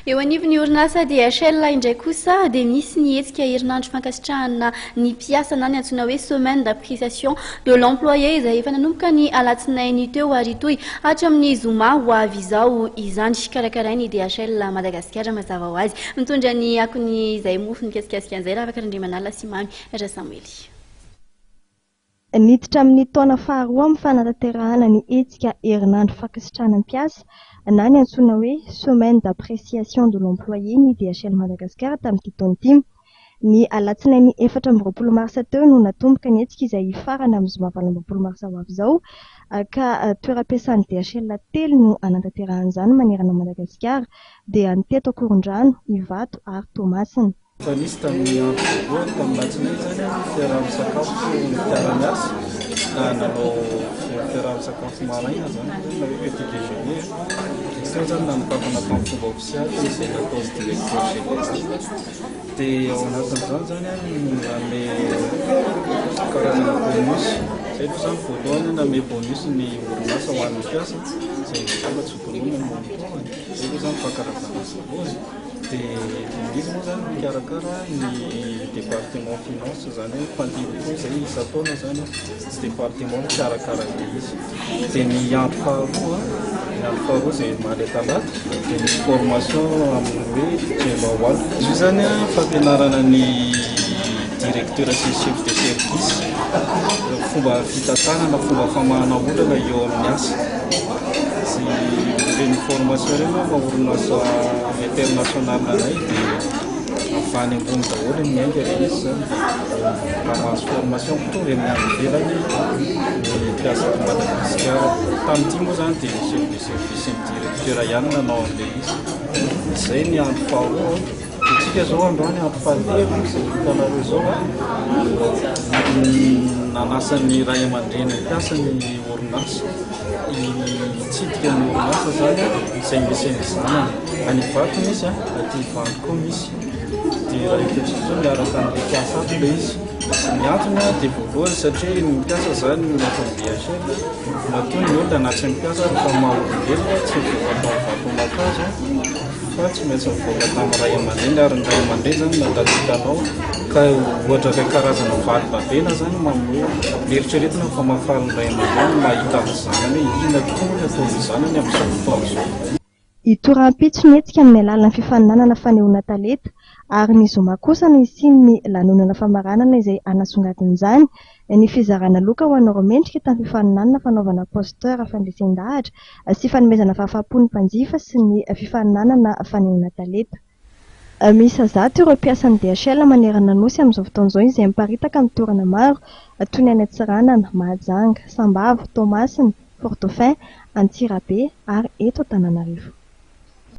Eo anivon'ny orinasa DHL indray kosa dia misy ny hetsika herinandro fankasitrahana ny mpiasa na ny antsoina hoe semaine d'appréciation de l'employé izay efa nanomboka ny alatsinainy teo ary hitohy hatramin'ny zoma ho avy izao izany. Karakarain'ny DHL Madagasikara mazava ho azy. Mitondra ny akony izay mofo mikasikasika an'izay Ravaka Randriamanala sy Mamy Rasamoely. Niditra amin'ny taona faharoa amin'ny fanatanterahana ny hetsika Herinandro fankasitrahana mpiasa na ny antsoina hoe Semaine d'appréciation de l'employé ny DHL Madagascar tamin'ity taona ity. Ny alatsinainy 24 marsa teo no natomboka ny hetsika izay hifarana amin'ny zoma 28 marsa ho avy izao ka toeram-piasan'ny DHL telo no hanatanterahana izany manerana an'i Madagasikara dia ny teto Ankorondrano, Ivato ary Toamasina. Efa nisy tamin'ny andro voalohany tamin'ny alatsinainy izany ny fiaraha-misakafo ny mpiara-miasa ka nanao fiaraha-misakafo maraina izany na hoe petit déjeuner. Izy teo izany nanokafana tamin'ny fomba ofisialy izay nataon'ny directeur général. Dia ao anatin'izany izany no nanome karazana bonus. Izay aloha izany voalohany nanome bonus ny orinasa ho an'ny mpiasa izay mbola tsy hotononina ny montant-ny. Izay aloha izany fankalazana azy voalohany. Dia izy moa izany mikarakara ny département finance izany hoe mpandimby koa izay isan-taona izany ny département mikarakara an'ilay izy. Dia ny andro faharoa, ny andro faharoa izay omaly talata dia nisy formation amin'ny hoe Djemba Wal. Izy io izany fampianarana ny directeur sy ny chef de service fomba fitantanana, fomba famahana olana eo amin'ny asa. Sy ireny formation ireny moa maha orinasa international anay dia avy any ambony daholo ny miainga ilay izy izany dia mba mahazo formation mitovy amin'ny any ivelany ny mpiasa eto Madagasikara. Tamin'ity moa izany dia ny chef de service sy ny directeur ihany nanao an'ilay izy. Izay ny andro faharoa. Isika izao androany andro fahatelo izay hitanareo izao nanasa ny ray aman-dreny mpiasa ny orinasa hitsidika ny orinasa izany izay misy ny zanany. Any Ivato misy, aty Ivandry koa misy. Dia raha hitantsika izao miaraka amin'ilay mpiasa ato ilay izy. Ny antony dia voalohany satria ny mpiasa izany ny ato amin'ny BHL matoa ny olona na tsy mpiasa ary fa maha olombelona tsy mivoaka tao vato aman-kazo fa tsy maintsy mivoaka tamin'ny ray aman-dreny ary ny ray aman-dreny izany nandadika anao ka ohatra ilay karazana valy babena izany manome eritreretina fa mahafaly ny ray aman-dreny mahita ny zanany hoe inona tokoa ny ataon'ny zanany amin'izao fotoana izao. Hitohy rahampitso ny hetsika amin'ny alalan'ny fifaninanana fanehoana talenta ary ny zoma kosa no hisian'ny lanonana famaranana izay hanasongadin'izany ny fizarana loka ho an'ireo mendrika tamin'ny fifaninanana fanaovana poster fandresen-dahatra sy fanomezana fahafaham-po ny mpanjifa sy ny fifaninanana fanehoana talenta. Miisa 100 ireo mpiasan'ny DHL manerana ny Nosy amin'izao fotoana izao izay miparitaka amin'ny toerana maro toy ny any Antsiranana, Mahajanga, Sambava, Toamasina, Fort Dauphin, Antsirabe ary eto Antananarivo.